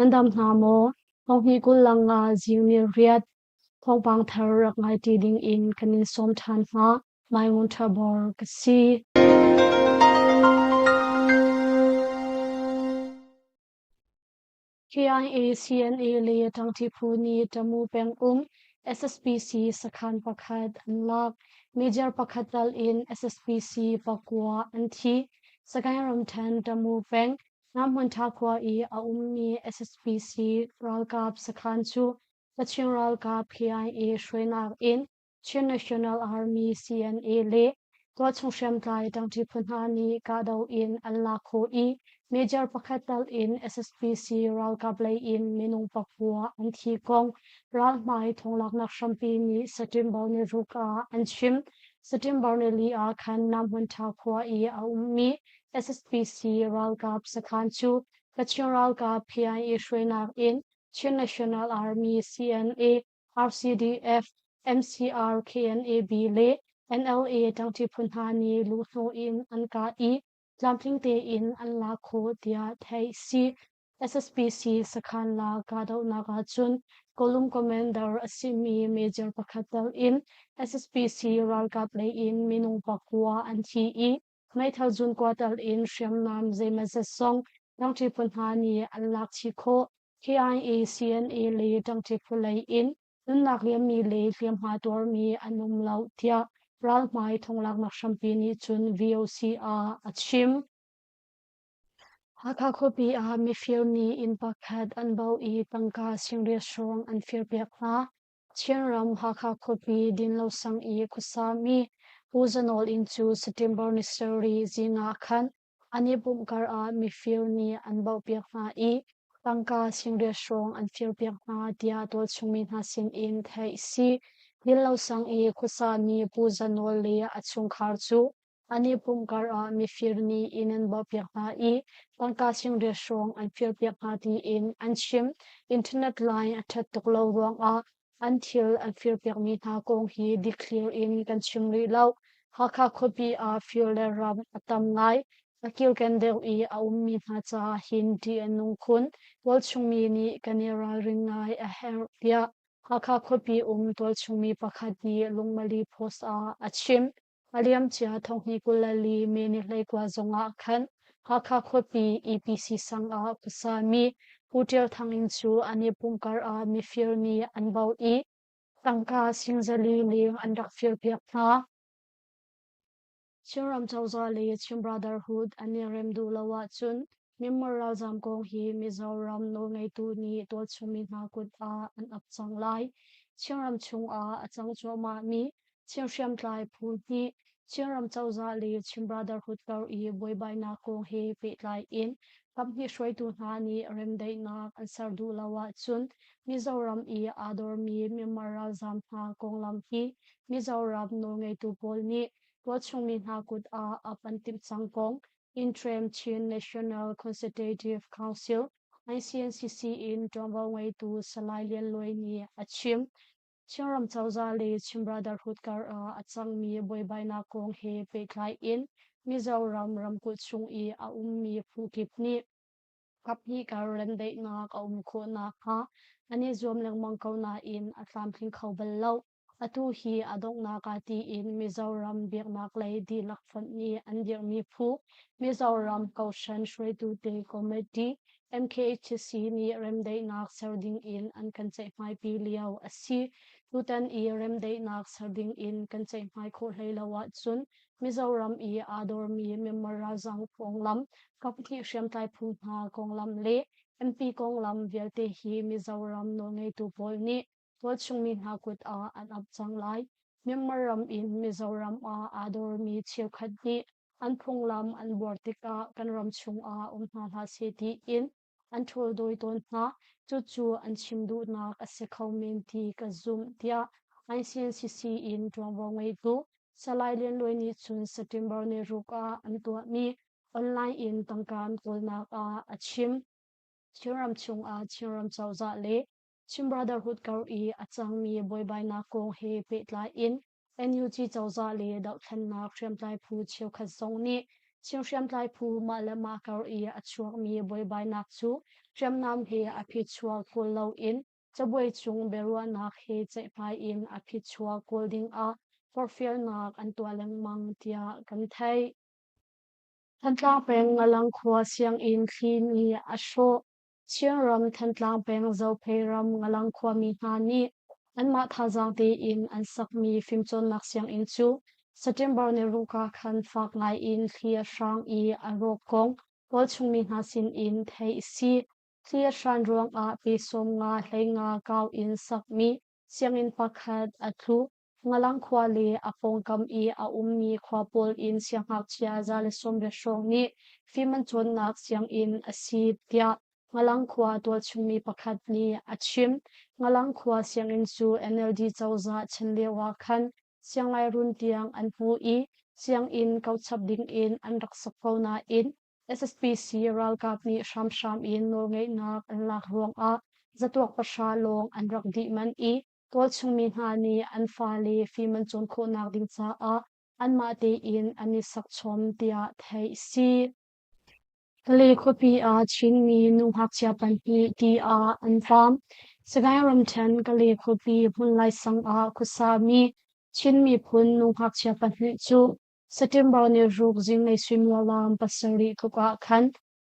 Nan dam hna maw? Thonghnih 20 langa zing ni riat thawngpang thar rak ngai ṭi ding in kan in sawm ṭhan hna. Maimun Ṭhabor ka si. KIA, CNA le ṭangṭi phu nih Tamu pengum SSPC sakhan pakhat an lak. Major pakhat tal in SSPC pakua an thi. Sagaing ramṭhen Tamu peng Namhmunṭha khua i a ummi SSPC ralkap sakhan cu Kachin ralkap KIA hruainak in Chin National Army CNA le tualchung hriamtlai ṭangṭi phu hna nih kahdoh in an lak khawh i major pakhat tal in SSPC ralkap lei in minung pakua an thi kong ralhmai thonglaknak hrampi nih September ni ruk ah an chim. September ni li ah khan Namhmunṭha khua i a ummi SSPC ralkap sakhan cu Kachin ralkap PIA hruainak in Chin National Army CNA RCDF, MCR, KNAB le NLA ṭangṭi phu hna nih luhhnawh in an kah i tlamtling tein an lak khawh tiah theih si. SSPC sakhan la kahdohnak ahcun Column Commander a simi Major pakhat tal in SSPC ralkap lei in minung pakua an thi i meithal zun kua tal in hriamnam zeimawzat zong ṭangṭi phu hna nih an lak chih khawh. KIA, CNA le ṭangṭi phu lei in nunnak liammi le hliamhma tuarmi an um lo tiah ralhmai thonglaknak hrampi nih cun VOC ah a chim. Hakha khuapi ah mifir nih inn pakhat an bauh i tangka singriat hrawng an firpiak hna. Chinram Hakha khuapi Dinlosang i khuasami Pu Za Nawl inn cu September ni sarih zing ah khan an i pumh kar ah mifir nih an bauhpiak hna i tangka singriat hrawng an firpiak hna tiah tualchungmi hna sinin theih a si. Dinlosang i khuasami Pu Za Nawl le a chungkhar cu an i pumh kar ah mifir nih inn an bauhpiak hna i tangka singriat hrawng an firpiak hna tiin an chim. Internet line a ṭhat tuk lo ruangah an thil an firpiakmi hna kong hi dikthlir in kan chim rih lo. Hakha khuapi ah fir le ram a tam ngai. A kilken deuh i a ummi hna caah hin ṭih a nung khun. Tualchungmi nih kan i ralring ngai a herh tiah Hakha khuapi um tualchungmi pakhat nih Lungmali Post ah a chim. A liamcia thonghnih 24 May ni 19 zongah khan Hakha khuapi EPC sang ah khuasami Pu Ṭial Thang inn cu an i pumh kar ah mifir nih an bauh i tangka sing zali leng an rak firpiak hna. Chinram cozah le Chin Brotherhood an i rem duh lo ahcun Myanmar ralzaam kong hi Mizoram nawlngeitu nih tualchungmi hna kut ah an ap cang lai. Chinram chungah a cang cuahmahmi Chin hriamtlai phu hnih Chinram cozah le Chin Brotherhood kar i buaibainak kong he pehtlai in kaphnih hruaitu hna nih remdaihnak an ser duh lo ahcun Mizoram i aa dormi Myanmar ralzaam hna konglam hi Mizoram nawlngeitu pawl nih tualchungmi hna kut ah ap an timh cang kong Interim Chin National Consultative Council ICNCC in ṭuanvo ngeitu Salai Lian Luai nih a chim. Chinram cozah le Chin Brotherhood kar ah a cangmi buaibainak kong he pehtlai in Mizoram ramkulh chung i a ummi phu kip nih kaphnih kar remdaihnak a um khawh nakhnga an i zuam lengmang ko nain a tlamtling kho bal lo. Atu hi a donghnak ah tiin Mizoram biaknak lei dihlak fonh nih an dirhmi phu Mizoram Kohhran Hruaitute Committee MKHC nih remdaihnak ser ding in an kan ceihmaipi lio a si. Tutan i remdaihnak ser ding in kan ceihmai khawh hlei lo ahcun Mizoram i aa dormi Myanmar ralzaam konglam, kaphnih hriamtlai phu hna konglam le MP konglam vialte hi Mizoram nawlngeitu pawl nih tualchungmi hna kut ah an ap cang lai. Myanmar ram in Mizoram ah aa dormi cheukhat nih an phunglam an buar tikah kan ram chungah um hna hlah seh tiin an ṭhawldawi tawn hna. Cucu an chim duhnak a si kho men ti ka zumh, tiah ICNCC in ṭuanvo ngeitu Salai Lian Luai nih cun September ni ruk ah an tuahmi online in tangka an kawlnak ah a chim. Chinram chungah Chinram cozah le Chin Brotherhood kar i a cangmi buaibainak kong he pehtlai in NUG cozah le dohthlennak hriamtlai phu cheukhat zong nih Chin hriamtlai phu mah le mah kar i a chuakmi buaibainak cu hriamnam he a phichuak kawl loin cabuai cung biaruahnak he ceihmai in a phichuak kawl dingah forhfialnak an tuah lengmang tiah kan theih. Thantlang peng Ngalang khua sianginn thli nih a hrawh. Chinram Thantlang peng Zophei ram Ngalang khuami hna nih anmah thazaang tein an sakmi fimcawnnak sianginn cu September ni ruk ah khan fak ngai in thli a hrang i a rawk kong tualchungmi hna sinin theih a si. Thli a hran ruangah pe 50 hleinga kau in sakmi sianginn pakhat a tlu. Ngalang khua le a pawngkam i a ummi khua pawl in siangngakchia 190 hrawng nih fim an cawnnak sianginn a si tiah Ngalang khua tualchungmi pakhat nih a chim. Ngalang khua sianginn cu NLD cozah chan lio ah khan sianglairun tiang an hmu i sianginn kauchap dingin an rak sak ko nain SSPC ralkap nih hramhram in nawlngeihnak an lak ruangah zatuak pahra lawng an rak dih manh i tualchungmi hna nih an fale fim an cawn khawhnak ding caah anmah tein an i sak chom tiah theih a si. Kale khuapi ah Chinmi nu ngakchia pahnih ti ah an vaam. Sagaing ramṭhen Kale khuapi hmunlai sang ah khuasami Chin miphun nu ngakchia pahnih cu September ni ruk zinglei suimilam pasarih tluk ah khan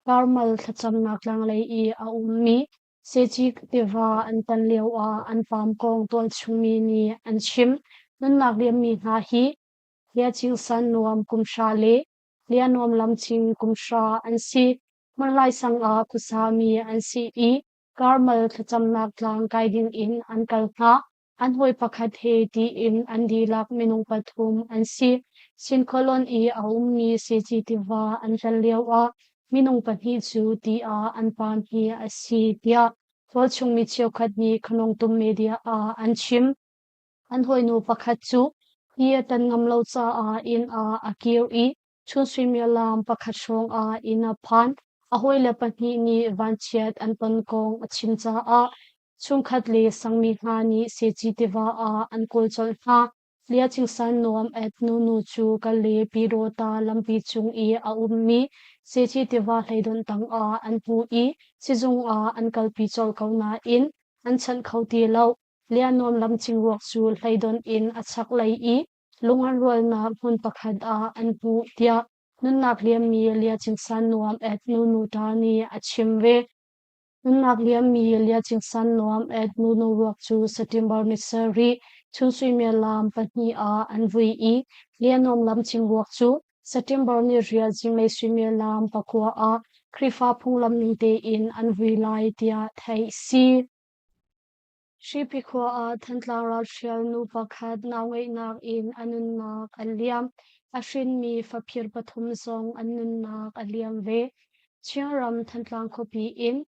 Karmal thlacamnak tlanglei i a ummi Secik tiva an tan lioah an paam kong tualchungmi nih an chim. Nunnak liammi hna hi Liachingsan nuam kum hra le Lianuam lamcing kum hra an si. Hmunlai sang ah khuasami an si i Karmal thlacamnak tlang kai ding in an kal hna. An hawi pakhat he tiin an dihlak minung pathum an si. Sinkholon i a ummi Seci tiva an tlal lioah minung pahnih cu ti ah an paam hi a si tiah tualchung mi cheukhat nih Khanawngtum media ah an chim. An hawinu pakhat cu ti a tan ngam lo caah inn ah a kir i chun suimilam pakhat hrawng ah inn a phan. A hawile pahnih nih vanchiat an ton kong a chim caah chungkhat le sangmi hna nih Seci tiva ah an kawl colh hna. Liachingsan nuam et nunu cu Kale Pyidawta lampi cung i a ummi Seci tiva hleidonh tangah an hmuh i sizung ah an kalpi colh ko nain an chanh kho ti lo. Liannuam lamcing ruak cu hleidonh in a chaklei i lung an rualnak hmun pakhat ah an hmuh tiah nunnak liammi Liachingsan nuam et nunu ta nih a chim ve. Nunnak liammi Liachingsan nuam et nunu ruak cu September ni sarih chun suimilam pahnih ah an vui i Liannuam lamcing ruak cu September ni riat zinglei suimilam pakua ah Khrihfa phunglam ning tein an vui lai tiah theih si. Hripi khua ah Thantlang ralhrial nu pakhat nau ngeihnak in a nunnak a liam. A hrinmi faphir pathum zong an nunnak a liam ve. Chinram Thantlang khuapi in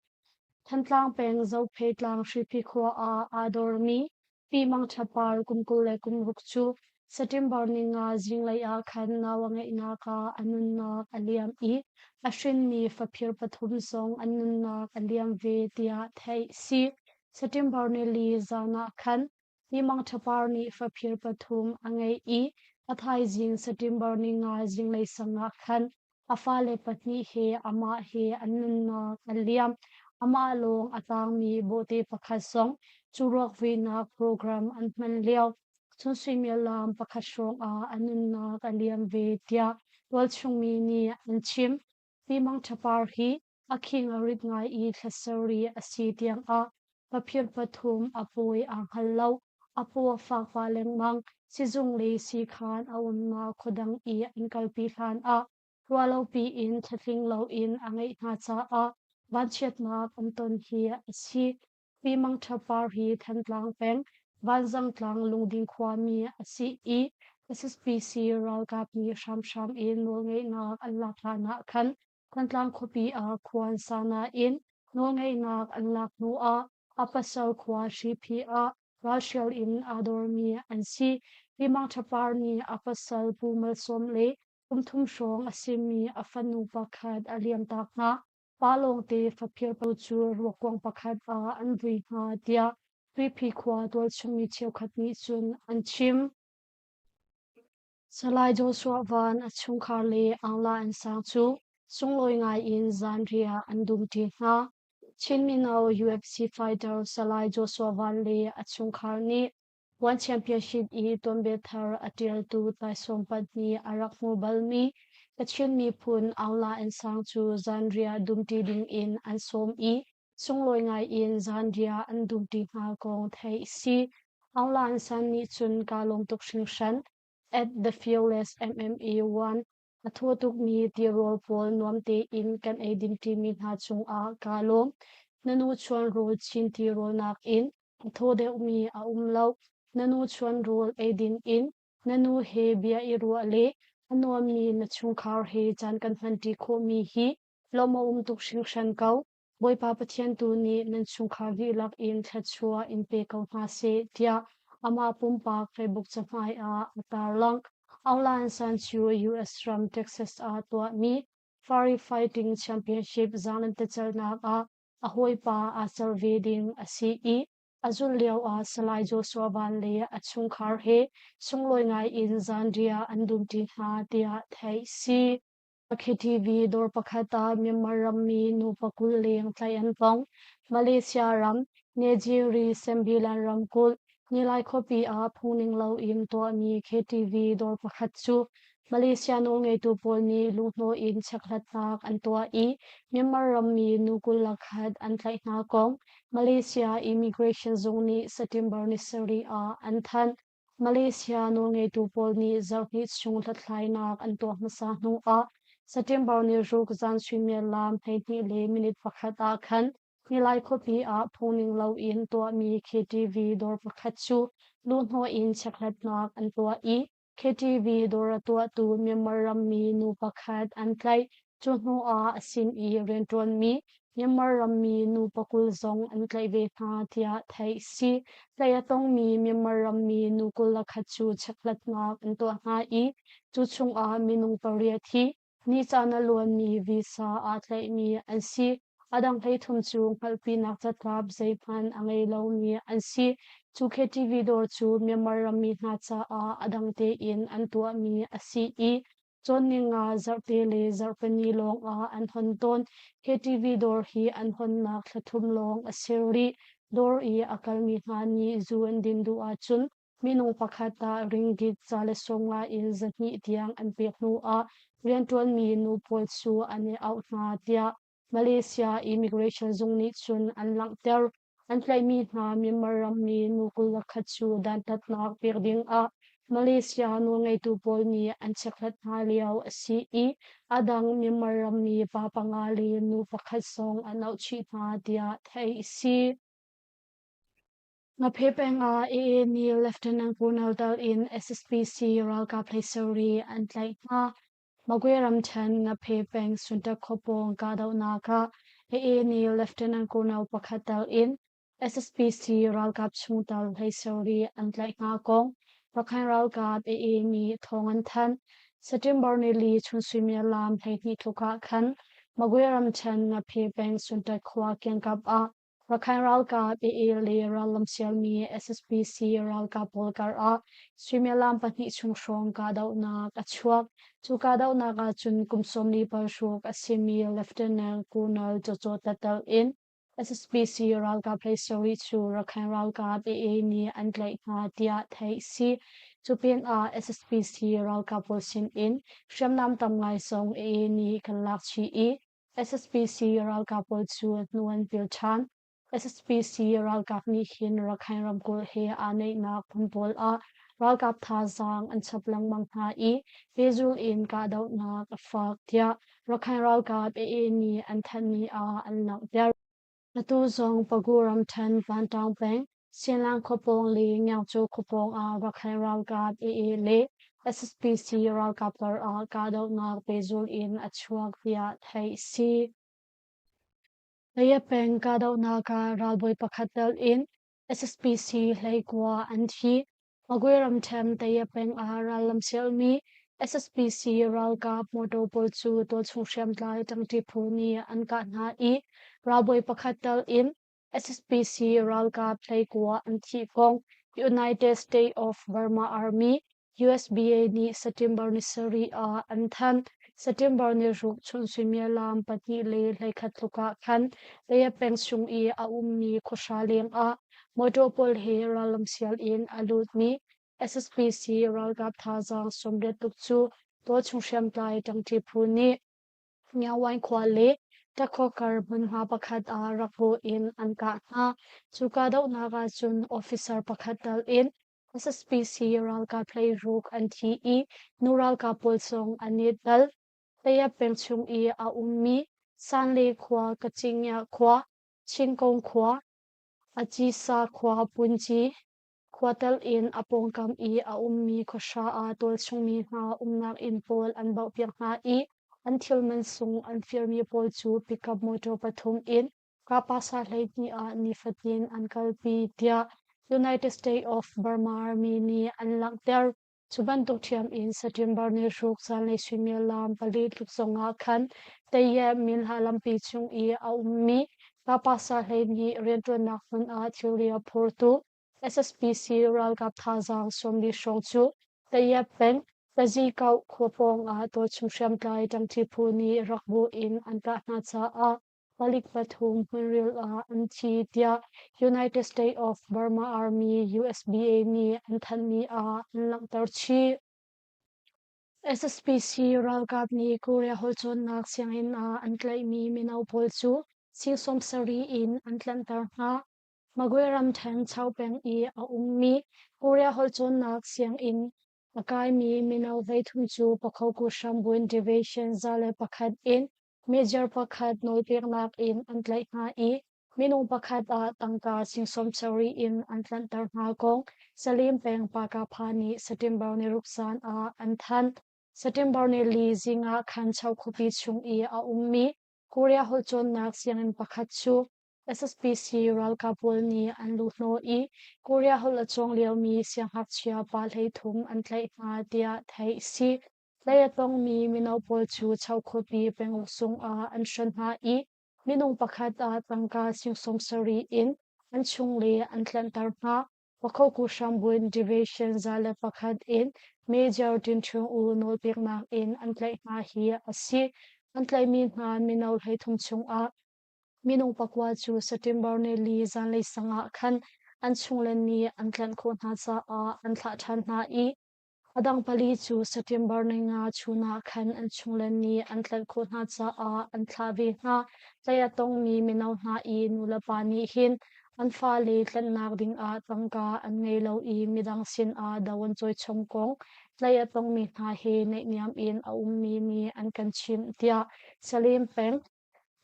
Thantlang peng Zophei tlang Hripi khua ah aa dormi Pi Mang Ṭha Par kum 26 cu September ninga zinglei ah khan nau a ngeihnak ah a nunnak a liam i a hrinmi faphir pathum zong an nunnak a liam ve tiah theih a si. September nili zan ah khan Pi Mang Ṭha Par nih faphir pathum a ngeih i a thaizing September ninga zinglei sang ah khan A fale pahnih he amah he an nunnak a liam. Amah lawng a tangmi bawhte pakhat zong cu ruakvuinak program an hman lio chun suimilam pakhat hrawng ah a nunnak a liam ve tiah tualchungmi nih an chim. Pi Mang Ṭha Par hi a khing a rit ngai i thla sarih a si tiangah paphir pathum a pawi aa hngal lo. A paw a fak pah lengmang. Sizung le siikhaan a umnak khuadang i an kalpi hlan ah ruahlopi in thlatling loin a ngeih hna caah vanchiatnak an ton hi a si. Pi Mang Ṭha Par hi Thantlang peng Vanzangtlang Lungding khuami a si i SSPC ralkap nih hramhram in nawlngeihnak an lak hlan ah khan Thantlang khuapi ah khua an sa nain nawlngeihnak an lak hnuah a pasal khua Hriphi ah ralhrial in aa dormi an si. Pi Mang Ṭha Par nih a pasal Pu Mal Sawm le kum thum hrawng a simi a fanu pakhat a liamtak hna. Pa lawngte faphir pa cu ruakkuang pakhat ah an vui hna tiah Hriphi khua tualchungmi cheukhat nih cun an chim. Salai Joshua Van a chungkhar le Aung La Nsang cu sunglawi ngai in zanriah an dumṭi hna. Chin mino UFC fighter Salai Joshua Van le a chungkhar nih One Championship i tuanbia thar a ṭialtu taisawm pahnih a rak hmu balmi Kachin miphun Aung La Nsang cu zanriah dumṭi dingin an sawm i sunglawi ngai in zanriah an dumṭi hna kong theih a si. Aung La Nsang nih cun kaa lawm tuk hringhran. At the Fearless MMA 1 a thaw tukmi tirawl pawl nuam tein kan ei dinṭimi hna cungah kaa lawm. Na nu chuan rawl chin tirawl nakin a thaw deuhmi a um lo. Na nu chuan rawl ei ding in na nu he bia i ruah le a nuammi na chungkhar he caan kan hmanṭi khawhmi hi lawm a um tuk hringhran ko. Bawipa Pathian tu nih nan chungkhar dihlak in thluachuah in pe ko hna seh tiah amah pumpak Facebook cahmai ah a tarlangh. Aung La San cu US ram Texas ah tuahmi Fury Fighting Championship zaanglantecelnak ah a hawipa aa cer ve ding a si i a zulh lio ah Salai Joshua Van le a chungkhar he sunglawi ngai in zanriah an dumṭi hna tiah theih si. KTV dawr pakhat ah Myanmar rammi nupa 20 leng tlaih an tong. Malaysia ram, Negeri Sembilan ramkulh, Nilai khuapi ah phungning loin tuahmi KTV dawr pakhat cu Malaysia nawlngeitu pawl nih luhhnawh in chekhlatnak an tuah i Myanmar rammi nu 21 an tlaih hna kong Malaysia Immigration zung nih September ni sarih ah an thanh. Malaysia nawlngeitu pawl nih zarhhnih chung hlathlainak an tuah hmasa hnuah September ni ruk zan suimilam 12 le minute 1 ah khan Nilai khuapi ah phungning loin tuahmi KTV dawr pakhat cu luhhnawh in chekhlatnak an tuah i KTV dawr a tuahtu Myanmar rammi nu pakhat an tlaih. Cu hnuah a sin i rianṭuanmi Myanmar rammi nu pakul zong an tlaih ve hna tiah theih a si. Tlaih a tongmi Myanmar rammi nu 21 cu chekhlatnak an tuah hna i cu chungah minung pariat hi nicaan a luanmi visa aa tlaihmi an si. A dang 33 cu hngalhpinak catlap zeihmanh a ngei lomi an si. Cu KTV dawr cu Myanmar rammi hna caah a dang tein an tuahmi a si i Cawnninga zarhte le zarhpini lawngah an hon tawn. KTV dawr hi an honnak thla thum lawng a si rih. Dawr i a kalmi hna nih zu an din duh ahcun minung pakhat ah ringgit 150 in 200 tiang an pek hnuah rianṭuanmi nu pawl cu an i auh hna tiah Malaysia Immigration zung nih cun an langhter. An tlaihmi hna Myanmar rammi nu 21 cu dantatnak pek dingah Malaysia nawlngeitu pawl nih an chekhlat hna lio a si i a dang Myanmar rammi pa panga le nu pakhat zong an auh chih hna tiah theih a si. Ngaphe peng ah AA nih Lieutenant Colonel dal in SSPC ralkap hleisarih an tlaih hna. Magwe ramṭhen Ngaphe peng Suntak khuapawng kahdohnak ah AA nih Lieutenant Colonel pakhat tel in SSPC ralkap chungtel hleisarih an tlaih hna kong Rakhine ralkap AA nih thawng an thanh. September nili chun suimilam 12 tluk ah khan Magwe ramṭhen Ngaphe peng Suntak khua kiangkap ah Rakhine ralkap AA le rallam sialmi SSPC ralkap pawl karah suimilam pahnih chung hrawng kahdohnak a chuak. Cu kahdohnak ahcun kum 46 a simi Lieutenant Colonel Jojo Tatal in SSPC ralkap hleisarih cu Rakhine ralkap AA nih an tlaih hna tiah theih a si. Cu pinah SSPC ralkap pawl sinin hriamnam tam ngai zong AA nih kan lak chih i SSPC ralkap pawl cu hnu an pil ṭhan. SSPC ralkap nih hin Rakhine ramkulh he aa naihnak hmun pawl ah ralkap thazaang an chap lengmang hna i pehzul in kahdohnak a fak tiah Rakhine ralkap AA nih an thanhmi ah an langhter. Atu zong Pagu ramṭhen Vanṭaung peng Sianlang khuapawng le Ngiangcu khuapawng ah Rakhine ralkap AA le SSPC ralkap karah kahdohnak pehzul in a chuak tiah theih a si. Taya peng kahdohnak ah ralbawi pakhat tel in SSPC 19 an thi. Magwe ramṭhen Taya peng ah rallam sialmi SSPC ralkap motor pawl cu tualchung hriamtlai ṭangṭi phu nih an kah hna i ralbawi pakhat tel in SSPC ralkap 19 an thih kong United States of Burma Army. USBA nih September ni sarih ah an thanh. September ni ruk chun suimilam 2 le 21 tluk ah khan Taya peng chung i a ummi khuahra leng ah motor pawl he rallam sial in a lutmi SSPC ralkap thazaang 80 tluk cu tualchung hriamtlai ṭangṭi phu nih Ngiawain khua le Takhawkar hmunhma pakhat ah rak bawh in an kah hna. Cu kahdohnak ahcun officer pakhat tal in SSPC ralkap hleiruk an thi i nu ralkap pawl zong an i tel. Tayap peng chung i a ummi Sanle khua, Kacingya khua, Chinkong khua, Acisa khua Punci khua tel in a pawngkam i a ummi khuahra ah tualchungmi hna umnak inn pawl an bauhpiak hna i an thil mansung an firmi pawl cu pickup motor pathum in Kapasa 12 ah nifatin an kalpi tiah United States of Burma Army nih an langhter. Cu bantuk ṭhiam in September ni ruk zanlei suimilam pali tluk zongah khan Tayeh Minhla lampi chung i a ummi Kapasa 12 rianṭuannak hmun ah thilri a phurtu SSPC ralkap thazaang 40 hrawng cu Tayeh peng Tazikauh khua pawng ah tualchung hriamtlai ṭangṭi phu nih rak bu in an kah hna caah palik pathum hmunril ah an thi tiah United States of Burma Army USBA nih an thanhmi ah an langhter chih. SSPC ralkap nih Korea holh cawnnak sianginn ah an tlaihmi mino pawl cu sing 70 in an tlanhter hna. Magwe ramṭhen Chau peng i a ummi Korea holh cawnnak sianginn a kaimi mino 33 cu Pakhoku hrambuin Division 101 in major pakhat nawlpeknak in an tlaih hna i minung pakhat ah tangka sing 70 in an tlanhter hna kong Salim peng Pakapha nih September ni ruk zan ah an thanh. September ni li zing ah khan Chau khuapi chung i a ummi Korea holh cawnnak sianginn pakhat cu SSPC ralkap pawl nih an luhhnawh i Korea holh a cawng liomi siangngakchia pa 33 an tlaih hna tiah theih a si. Tlaih a tongmi mino pawl cu Chau khuapi penguk zung ah an hren hna i minung pakhat ah tangka sing 70 in an chungle an tlanhter hna. Pakhoku hrambuin Division 101 in Major Tin Ṭhung U nawlpeknak in an tlaih hna hi a si. An tlaihmi hna mino 33 chungah Minung pakua cu September nili zanlei sang ah khan an chungle nih an tlanh khawh hna caah an thlah ṭhan hna i a dang pali cu September ninga chun ah khan an chungle nih an tlanh khawh hna caah an thlah ve hna. Tlaih a tongmi mino hna i nulepa nih hin an fale tlanhnak dingah tangka an ngei lo i midang sinah do an cawi chom kong tlaih a tongmi hna he naihniam in a ummi nih an kan chimh tiah Salim peng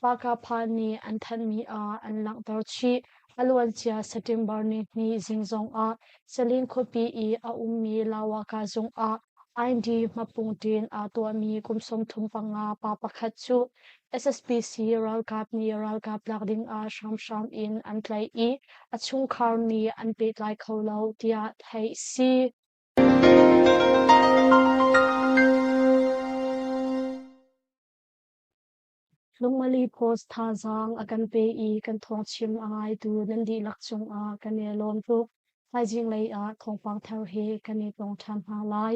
Pakapha nih an thanhmi ah an langhter chih. A luancia September nihnih zing zongah Salin khuapi i a ummi Lawaka zung ah IND hmapungṭin aa tuahmi kum 35 pa pakhat cu SSPC ralkap nih ralkap tlak dingah hramhram in an tlaih i a chungkhar nih an pehtlai kho lo tiah theih a si. Lungmali Post thazaang a kan pe i kan thawngchim a ngaitu nan dihlak cungah kan i lawm tuk. Thaizing lei ah thawngpang thar he kan i tong ṭhan hna lai.